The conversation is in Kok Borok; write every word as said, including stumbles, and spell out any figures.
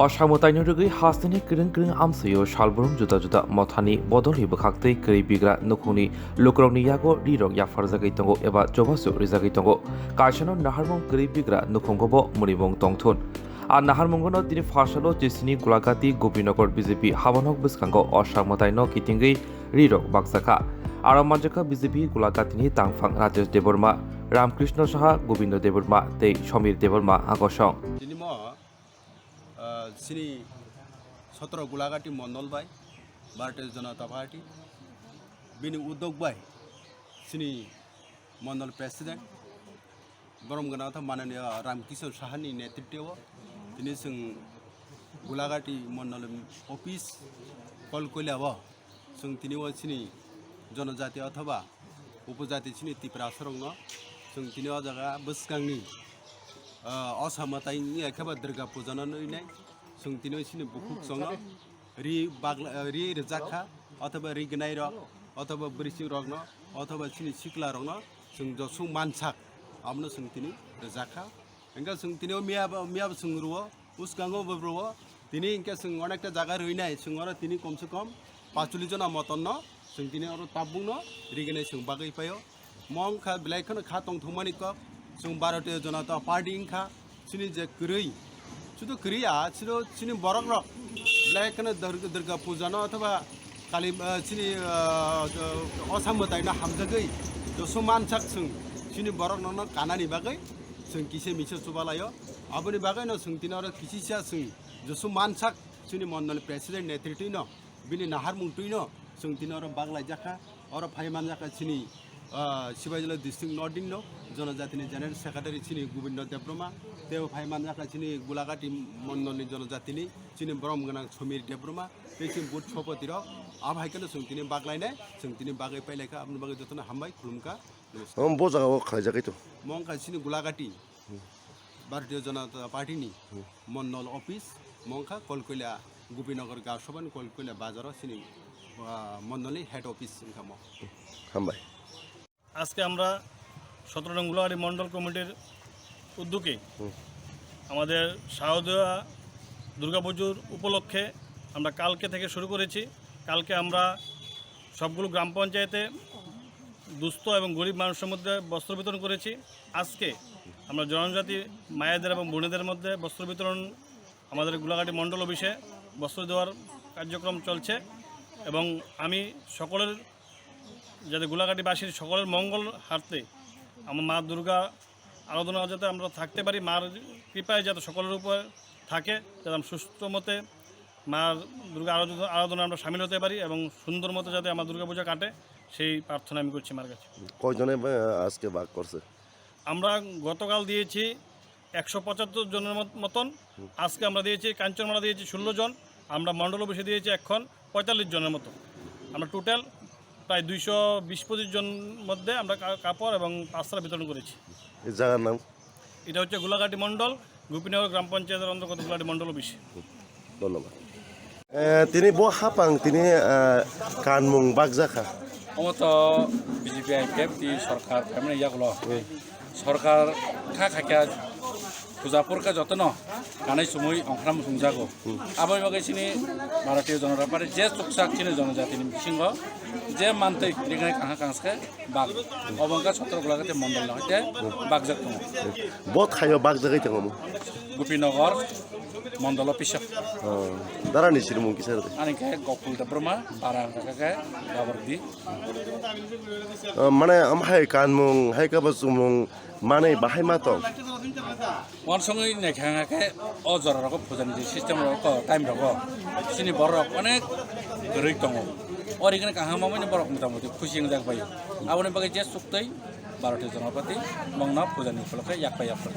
Osa mwtaino rwgwi hasteni kwrwng kwrwng amsio salbrum juda juda mothani bodolni bwkhaktwi kwrwi bigra nukhungni lukurokni yago rirok yapharjagwi tongo eba chubachu rijagwi tongo. Kaisano naharmung kwrwi bigra nukhungo bo mwnwimung tongthun. A naharmungono tini pharsalo chisini Gulagati Gopinagar B J P habanok bwskango osa mwtaino kitingwi rirok bakjakha. Aro manjakha B J P Gulagatini tangphang Rajesh Debbarma, Ramkrishna Saha, Gobindo Debbarma tei Somir Debbarma agosong. Tini mo, ah, chini sotro Gulagati Mondol bai Bharatiya Janata Party bini udok bai chini Mondol President borom gana tha mananiya Ramkishan Sahani netritwo tini chwng Gulagati Mondol office Kolkoila o chwng tini o chini jonojati othoba upojati chini Tiprasarokno chwng tini o jaga bwskangni, ah, osa mwtai wngya khe ba Durga Puja no nwi nai chwng tini o chini bukhuk chongo ri bagla, ri rwjak kha othoba ri gwnai rok othoba bwrwi rokno othoba chini sikla rokno chwng josung mansak abono chwng tini rwjak kha. Hingke chwng tini o miya bo, miya bo chwng rwo, uskango bo rwo. Tini hingke chwng onekta jaga rwinai, chwng oro tini komse kom pachuli jona motonno chwng tini oro tabukno riginai chwng bagwi paio. Mo wngkha belai kheno kha tongthokmani kok, chwng Bharatiya Janata Party wngkha, chini je kwrwi, sudu kwrwi ya, sudu chini borok rok belai kheno Dur-, Durga Puja no othoba Kali, ah, chini, ah, osa mwtaino hamjagwi joso mansak chwng chini borok nono kanani bagwi. Chwng kisa misa chubalaio. Aboni bagwino chwng tini oro kisisa chwng joso mansak chini mondol president netritwino bini naharmung twino chwng tini oro baglaijak kha. Oro phai manjak kha chini, ah, Sibaijala district nordingno jonojatini general secretary chini Gobindo Debbarma, tei phai manjak kha chini Gulagati mondolni jonojatini chini borom gwnang Somir Debbarma, tei chini booth sopoti rok. Abo hai kheno chwng tini baglainai, chwng tini bagwi pailaikha, aboni bagwi jotono hambai khulumkha. Omo bo jaga o khlaijak kaitu. Mo wngkha chini Gulagati Bharatiya Janata Party ni mondol office, mo wngkha Kolkoila Gopinagar Gaosabha ni Kolkoila bazar o chini, ah, mondol ni head office wngkha mo. Hambai. আজকে আমরা সতেরো নং গোলাঘাটি মণ্ডল কমিটির উদ্যোগে হুম। আমাদের শারদীয়া দুর্গাপুজোর উপলক্ষে আমরা কালকে থেকে শুরু করেছি। কালকে আমরা সবগুলো গ্রাম পঞ্চায়েতে দুস্থ এবং গরিব মানুষের মধ্যে বস্ত্র বিতরণ করেছি। আজকে আমরা জনজাতি মায়েদের এবং বোনেদের মধ্যে বস্ত্র বিতরণ আমাদের গোলাঘাটি মণ্ডল অফিসে বস্ত্র দেওয়ার কার্যক্রম চলছে এবং আমি সকলের, যাতে গোলাঘাটিবাসীর সকলের মঙ্গল হার্তে আমার মা দুর্গা আরাধনা যাতে আমরা থাকতে পারি, মার কৃপায় যাতে সকলের উপর থাকে, যাতে আমরা সুস্থ মতে মা দুর্গা আরাধনা, আরাধনায় আমরা সামিল হতে পারি এবং সুন্দর মতো যাতে আমার দুর্গাপূজা কাটে, সেই প্রার্থনা আমি করছি মার কাছে। কয়জনে, আহ, আজকে ভাগ করছে? আমরা গতকাল দিয়েছি একশো পঁচাত্তর জনের মত-, মতন। হুম। আজকে আমরা দিয়েছি, কাঞ্চনমালা দিয়েছি ষোলো জন, আমরা মণ্ডল অফিসে দিয়েছি এখন পঁয়তাল্লিশ জনের মতো। আমরা টোটাল প্রায় দুইশো বিশ পঁচিশ জন মধ্যে আমরা কা-, কাপড় এবং পাঁচটা বিতরণ করেছি। এই জায়গার নাম? এটা হচ্ছে গোলাঘাটি মণ্ডল, গোপীনগর গ্রাম পঞ্চায়েতের অন্তর্গত গোলাঘাটি মণ্ডল অফিস। ধন্যবাদ। Eh, tini bo hapang tini, eh, kanmung bakjakha. Omo to B J P I P F T sorkar phaimani yagulo. Hmm. Sorkar kha khaikha puja purkha jotono kanai sumui ongkhram sungjago. Hmm. Aboni bagwi chini Bharatiya Janata Party je chukchak chini jonojatini bisingo je mantwi riknai kaham kangskhe bak. Obo wngkha Chhatragula khe mondol no hwnkhe bakjak tongo. Bo thaio bakjagwi tongo mo? Gopinagar mondol office o. Oh, darani sirmung kisa rwdi? Ani khe Gokul Debbarma, para hwnkha khe Gabardi. Oh, mane, am hai kanmung, hai kabo chumung, manwi bahai ma tong? Wansongwi naikha hwnkha khe o jora rogo puja ni je system rogo time rogo chini borok rok onek kwrwi tongo. O rigini kaham mamani borok motamoti khusi wngjak bai. Aboni bagwi je suktwi Bharatiya Janata Party bongno puja ni upolokhe yakpai yakpai.